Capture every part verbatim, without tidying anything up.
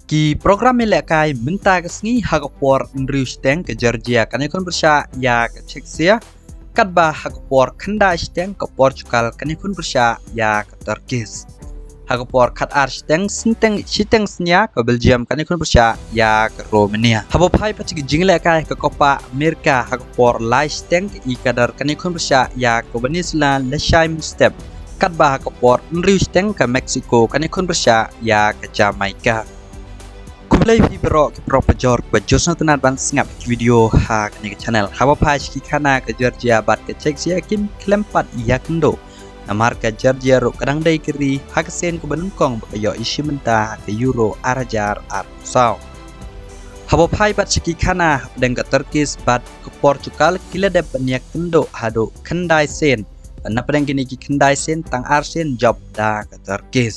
Ki program ïalehkai mynta ka sngi ha ka por hynriew shiteng ka Georgia kan ïakhun pyrshah ïa ka Czechia, katba ha ka por khyndai shiteng ka Portugal kan ïakhun pyrshah ïa ka Turkey. Ha ka por khatar shiteng, shiteng, shiteng synñia ka Belgium kan ïakhun pyrshah ïa ka Romania. Haba phai pat ki jingïalehkai ka Copa America ha ka por lai shiteng ka Ecuador kan ïakhun pyrshah ïa ka Venezuela lashai mynstep. Katba ha ka por hynriew shiteng ka Mexico kan ïakhun pyrshah ïa ka Jamaica. Khublei phi baroh ki paralok bajor ba ju sngewtynnat ban sngap ki video ha kane ka channel. Haba phai sha ki khana ka Georgia bad ka Czechia kim khlem pat ïakynduh. Namar ka Georgia ruh ka dang dei ka ri ha ka sien kaba nyngkong ba ka ïoh ïashim bynta ha ka Euro ar hajar arphew saw. Haba phai pat sha ki khana hapdeng ka Turkey bad ka Portugal ki la dep ban ïakynduh haduh khyndai sien. Bad napdeng kine ki khyndai sien tang ar sien jop da ka Turkey.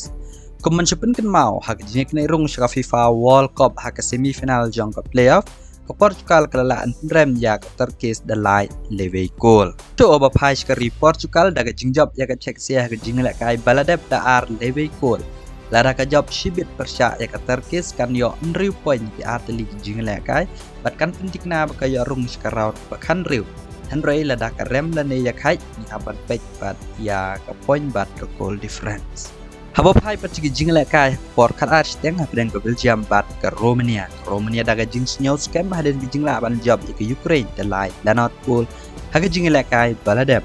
Kum ban shu pynkynmaw ha ka jingïaknieh rung sha ka FIFA World Cup ha ka semi final jong ka playoff, ka Portugal ka la lah ban pynrem ïa ka Turkey da lai lewe gol. To haba phai sha ka ri Portugal da ka jingjop ïa ka Czechia ha ka jingïalehkai ba la dep da ar lewe gol. Lada ka jop shibit pyrshah ïa ka Turkey kan ïoh hynriew point ki ar tylli ki jingïalehkai bad kan pynthikna ba ka ïoh rung sha ka round ba khathynriew. Hynrei lada ka rem lane ïa ka hait ngi hap ban peit pat ïa ka point bad ka goal difference. Haba phai pat sha ki jingïalehkai por khatar shiteng hapdeng ka Belgium bad ka Romania. Ka Romania da ka jingsngew skhem hadien ka jinglah ban jop ïa ka Ukraine da lai la nod gol ha ka jingïalehkai ba la dep.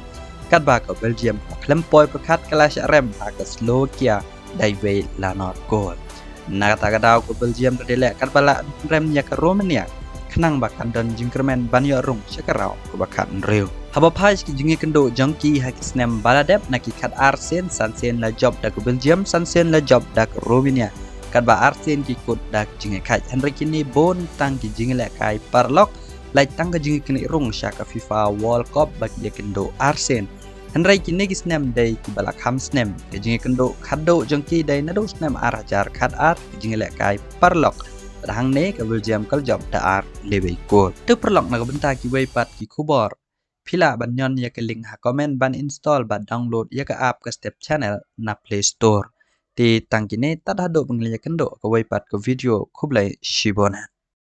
Katba ka Belgium ka khlem poi pyrkhat ka la shah rem ha ka Slovakia da iwei la nod gol. Na kata ka daw ka Belgium ka dei leh katba lah rem ïa ka Romania khnang ba kan don jingkyrmen ban ïoh rung sha ka round kaba khathynriew. Haba phai sha ki jingïakynduh jong ki ha ki snem ba la dep na ki khatar sien, san sien la jop da ka Belgium, san sien la jop da ka Romania. Katba ar sien ki kut da ka jingïakhaid. Hynrei kine bun tang ki jingïalehkai paralok, lait tang ka jingïaknieh rung sha ka FIFA World Cup ba ki ïakynduh ar sien. Hynrei kine ki snem dei kiba la kham snem. Ka jingïakynduh khatduh jong ki dei naduh snem ar hajar khatar, ka jingïalehkai paralok. Bad hangne ka Belgium ka la jop da ar lewe gol. To paralok na ka bynta kiwei pat ki khubor, phi lah ban ñion ïa ka link ha comment ban install bad download ïa ka app ka Step Channel na Play Store. Te tang kine tad haduh ba ngin ïakynduh kawei pat ka video, khublei shibun.